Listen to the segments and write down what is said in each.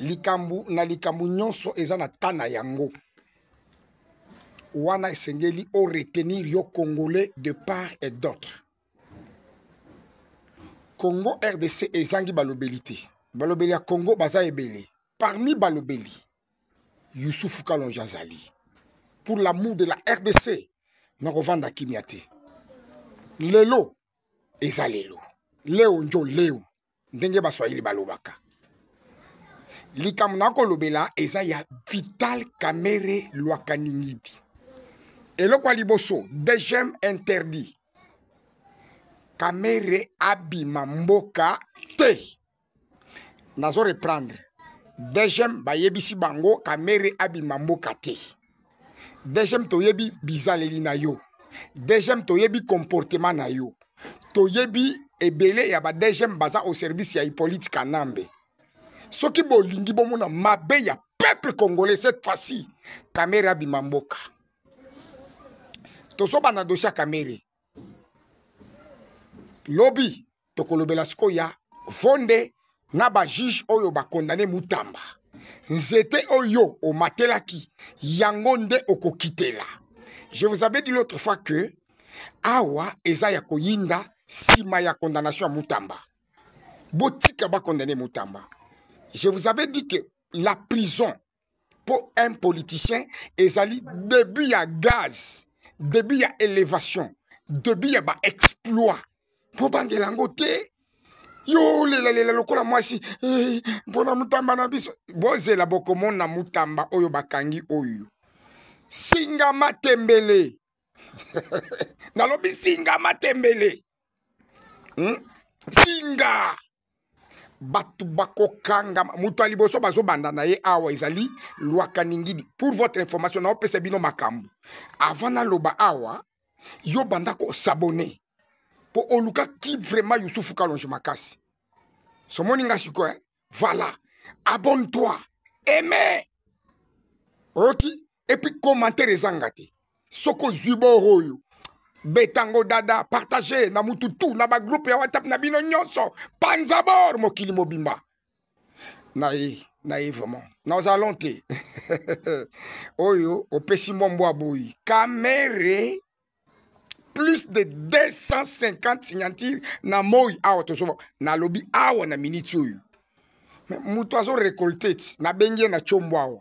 Likambo na likambo nyonso eza na ta na yango. Wana esengeli o retenir yo Congolais de part et d'autre. Congo RDC ezangi balobeli te. Balobeli ya Congo baza ebele. Parmi balobeli, Youssouf Kalonji azali. Pour l'amour de la RDC, nakovanda kimia te. Lelo eza lelo. Leo njo leo. Ndenge baswahili balobaka. Likambo nakolobela eza ya Vital Kamerhe Lwakaningidi. Eloko ya liboso, DGM interdit. Kamerhe abima mboka te. Nazo reprendre. DGM bayebisi bango Kamerhe abima mboka te. DGM toyebi bizaleli na yo. DGM toyebi comportement na yo. Toyebi ebele ya ba DGM baza au service ya Hippolyte Kanambe. Soki bolingi bomona mabe ya peuple congolais cette fois-ci, Kamerhe abima mboka. Tozobanda dossier ya Kamerhe. Lobi tokolobela sikoyo ya Vonde na ba juge oyo ba condamné Mutamba. Nzete oyo omatelaki yango nde okokitela. Je vous avais dit l'autre fois que awa eza ya koyinda sima ya condamnation ya Mutamba. Botika ba condamné Mutamba. Je vous avais dit que la prison pour un politicien ezali début ya gaz, début ya élévation, début ya ba exploit. Bobangela yango te. Yo lela lela lokola mwasi eh, mpona Mutamba na biso. Bozela bokomona Mutamba oyo bakangi oyo. Singa matembele. Nalobi singa matembele. Singa. Bato bakokangama. Moto ya liboso bazobanda na ye awa ezali Lwakaningidi. Pour votre information, naopesa bino makambo. Avant naloba awa, yo banda ko s'abonner. Po oluka ki vraiment Youssouf Kalonji makasi. Somoni nga sikoyo, hein? Voilà. Abonne-toi. Aimez. Ok? Et puis commentaire ezanga te. Soko zwi bor oyo. Betango dada, partager na mutu tout, na ba groupe ya WhatsApp na bino nyonso. Panza bor mokili mobimba. Na ye, na ye vraiment. Na ozala te. Oyo opesi mbombo aboyi. Kamerhe plus de 250 signatures na moi awa tozoba nalobi awa na minute oyo. Mais mutu azo récolter ti nabengi ye na tshombo awa.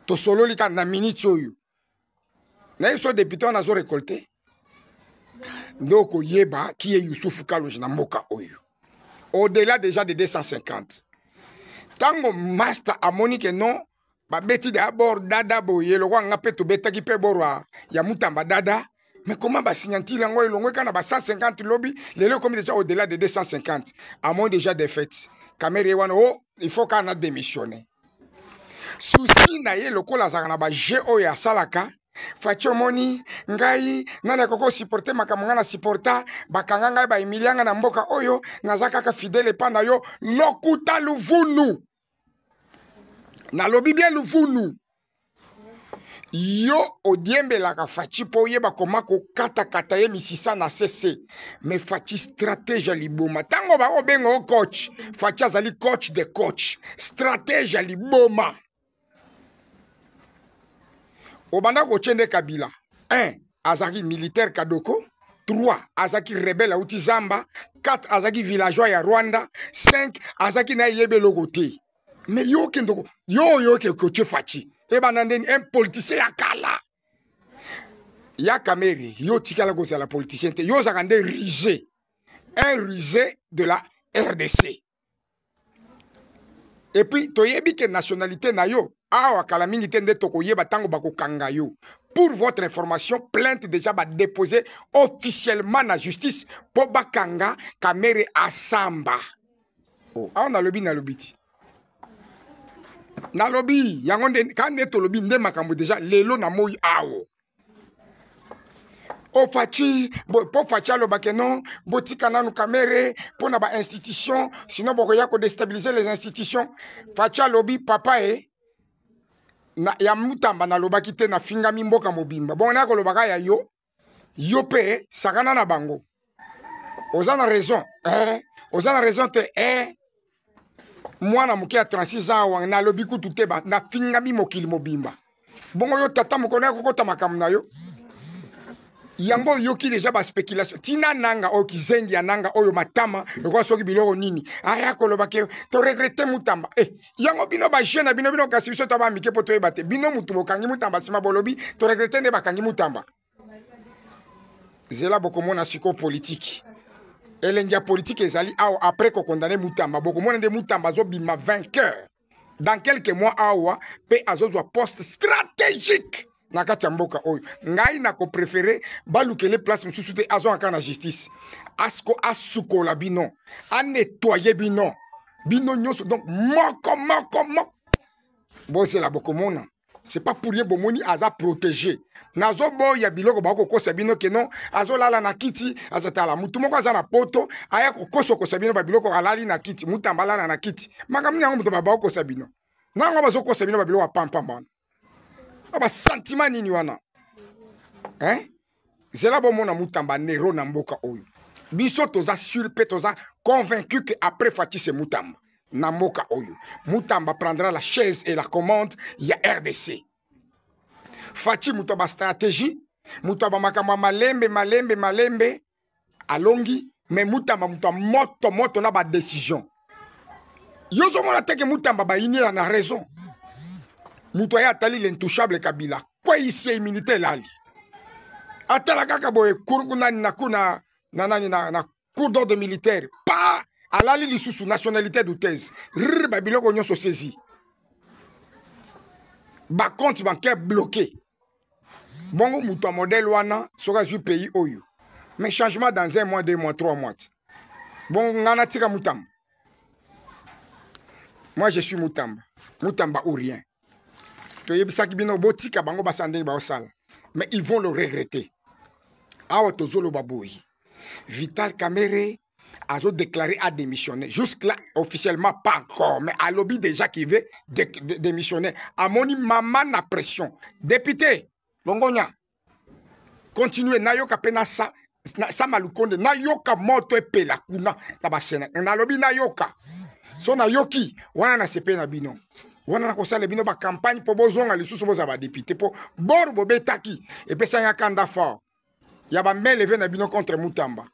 Tosololi kaka na minute oyo. Na ye so député wana azo récolter. Nde okoyeba ki ye Youssouf Kalonji na mboka oyo. Au-delà déjà de 250. Tango master amoni ke non, babeti d'abord dada boye lokola nga pe tobetaki pe boro ya Mutamba dada. Mais comment ba signature yango elongwe kaka na ba 150 lobi, lelo ekomi déjà au-delà de 250. Amoni déjà défaite. Kamerhe wana, oh, il faut kaka na démissionner. Souci na ye lokola azalaka na ba jeu oyo asalaka. Fatshi omoni ngai nani akoki kosupporter makambo ngai na supporta, bakanga ngai ba humilia ngai na mboka oyo, naza kaka fidèle epa na yo. Lokuta luvunu. Nalobi bien luvunu. Yo odiembelaka Fatshi po oyeba koma kokatakata ye misisa na CC. Mais Fatshi stratège ya liboma. Tango ba obenga o coach, Fatshi azali coach de coach. Stratège ya liboma. Obanda kotie nde Kabila. 1 azalaki militaire Kadoko. 3 azalaki rebelle auti Zamba. 4 azalaki villageois ya Rwanda. 5 azalaki na yebe eloko te. Mais yo okende ko, yo oyo oke kotie Fatshi. Ebanda ndeni un politicien ya kala. Ya Kamerhe, yo tikala kozala politicien te. Yo ozalaka nde rusé. Un rusé de la RDC. Et puis toyebi ke nationalité na yo awa kala mingi te nde tokoyeba ntango bakokanga yo. Pour votre information, plainte déjà ba déposer officiellement na justice po bakanga Kamerhe asamba. Oh, awa nalobi, nalobi ti. Nalobi yango nde ka nde tolobi nde makambo déjà lelo na moi awo. O Fatshi, bo, po Fatshi alobake non, botika nanu Kamerhe po na ba institution, sinon bokoya ko déstabiliser les institutions. Fatshi alobi papa e na, ya Mutamba nalobaki te, nafingami mboka mobimba. Bon, na kolobaka ya yo, yo pe sakana na bango. Oza na raison, eh? Oza na raison te, eh? Mwana moke ya 36 ans awa nalobi kutu te, nafingami mokili mobimba. Bongo yo tata mokolo ya kokota makambo na yo yango oyoki deja baspéculation ntina nanga oyo kizengi ya nanga oyo matama lokola soki biloko nini aya koloba ke toregrete mutamba eh, yango bino bajeune na bino bino kasi biso to bamike mpo toyeba te bino mutu bokangi mutamba nsima bolobi toregrete nde bakangi mutamba. Zela bokomona sikoyo politiki, elengi ya politiki ezali awa. Après kokondane Mutamba, bokomona nde Mutamba azobima vainqueur dans quelques mois awa, mpe azozwa poste stratégique na kati ya mboka oyo. Ngai nakoprefere balukele place mosusu te, azwaka kaka na justice, asko asukola bino, anettoye bino, bino nyonso. Donc moko moko moko bozela, bokomona. C'est pas pour rien bomoni aza protégé. Nazoboya biloko bakokosa bino ke non, azolala na kiti, azatala mutu moko aza na poto aya kokosokosa bino babiloko, alali na kiti. Mutamba alala na kiti, makambo yango moto bakokosa bino nango, bazokosa bino babiloko ya pampamba wana, basantima nini wana, hein? Zela bomona Mutamba nero na mboka oyo. Biso toza sur mpe toza convaincu que après Fatshi, c'est Mutamba na mboka oyo. Mutamba prendra la chaise et la commande ya RDC. Fatshi moto ya bastratégie, moto ya bamakambo ya malembe malembe malembe alongi, mais Mutamba moto ya moto moto na badécision. Yo ozomona teke Mutamba bayini na raison. Moto aye atali l'intouchable Kabila, kweyisi ye immunité elali, atala kaka boye nani na kuna na nani na cour d'ordre militaire pa alali lisusu nationalité douteuse, rr, babiloko nyonso saisi, bacompte bancaire bloqué. Bongo moto ya modèle wana soki azwi pays oyo, mais changement dans un mois, 2 mois, 3 mois. Bongo ngai natika Mutamba? Moi, je suis Mutamba, Mutamba ou rien. Toyebisaki bino botika bango basala ndenge baosala, mais ils vont le regretter. Awa tozoloba boye, Vital Kamerhe azodéclaré a démissionné. Jusque là, officiellement pas encore, mais alobi déjà qu'il veut démissionner. Amoni mama na pression. Député longonya, continue. Nayoka mpe na sa Sama Lukonde, nayoka moto epela kuna na basena. Nalobi nayoka so, nayoki wana, nasepe na bino wana, nakosala bino bacampagne mpo bozonga lisusu bozala badéputé, mpo bor bobetaki epesaki kanda fort ya bamain levée na bino contre Mutamba.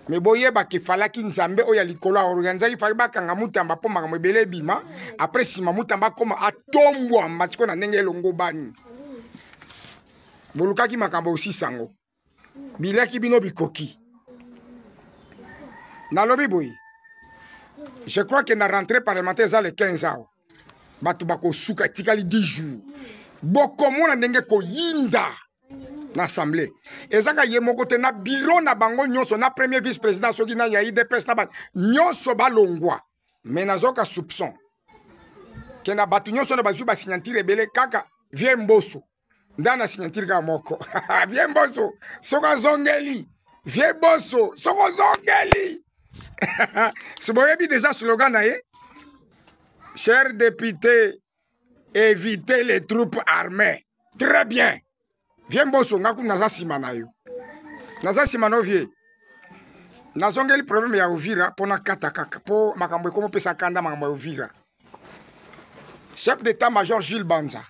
Me boyebaka efalaki Nzambe oyo ya likolo aorganizaki, faki bakanga Mutamba mpo makambo ebele ebima. Après nsima Mutamba akoma atombwamba sikoyo na ndenge elongo bani bolukaki makambo osisango biliaki bino bikoki. Nalobi boye, je crois que na rentrée parlementaire eza le 15 awa, bato bakosuka, etikali 10 jours, bokomona ndenge koyinda na assemblée. Ezaka ye moko te, na bureau na bango nyonso, na premier vice président soki nani ya UDPS, na bato nyonso balongwa. Me nazoka soupçon ke na bato nyonso na bazwi basignature ebele, kaka vieux Mboso nda na signature kaka moko. Vieux Mboso soki azongeli, vieux Boso soki ozongeli, si boyebi déjà slogan na ye: "Cher député, évitez les troupes armées." Très bien, vieux Mboso, nga kuna naza nsima na yo, naza nsima no vieux. Nazongeli problème ya Uvira mpo nakata kaka, mpo makambo ekomopesa kanda, makambo ya Uvira. Chef d'état-major Gilles Banza,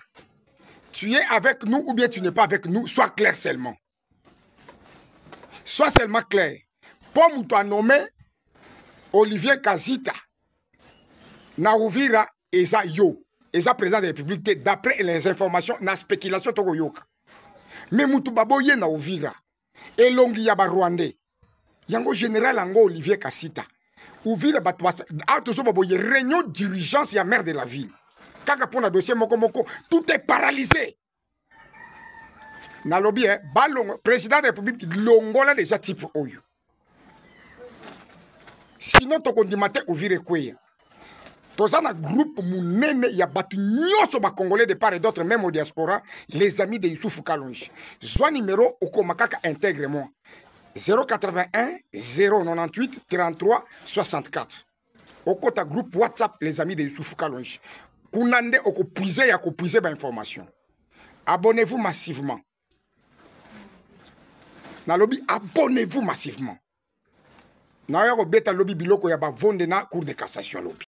tu es avec nous ou bien tu n'es pas avec nous? Sois clair seulement, sois seulement clair, mpo moto anommé Olivier Kazita na Uvira eza yo, eza président de la République te, d'après les informations na spéculation tokoyoka. Me mutu baboye na Uvira, elongi ya Barwandais yango, général yango Olivier Kasita. Uvira bato awa tozoba boye, réunion d'urgence ya maire de la ville kaka mpo na dossier moko moko, tout est paralysé. Nalobi eh, balongo président de la République, longola déjà type oyo, sinon tokondima te Uvira ekweya. Toza na groupe monene ya bato nyonso bacongolais de part et d'autre, même au diaspora, les amis de Yusufu Kalonji. Zwa numéro, okoma kaka intègre moi: 081 098 33 64. Okota groupe WhatsApp les amis de Yusufu Kalonji, kuna nde okopuiser ya kopuiser bainformation. Abonnez-vous massivement, nalobi abonnez-vous massivement. Naoya kobeta lobi biloko ya bavonde na Cour de cassation lobi.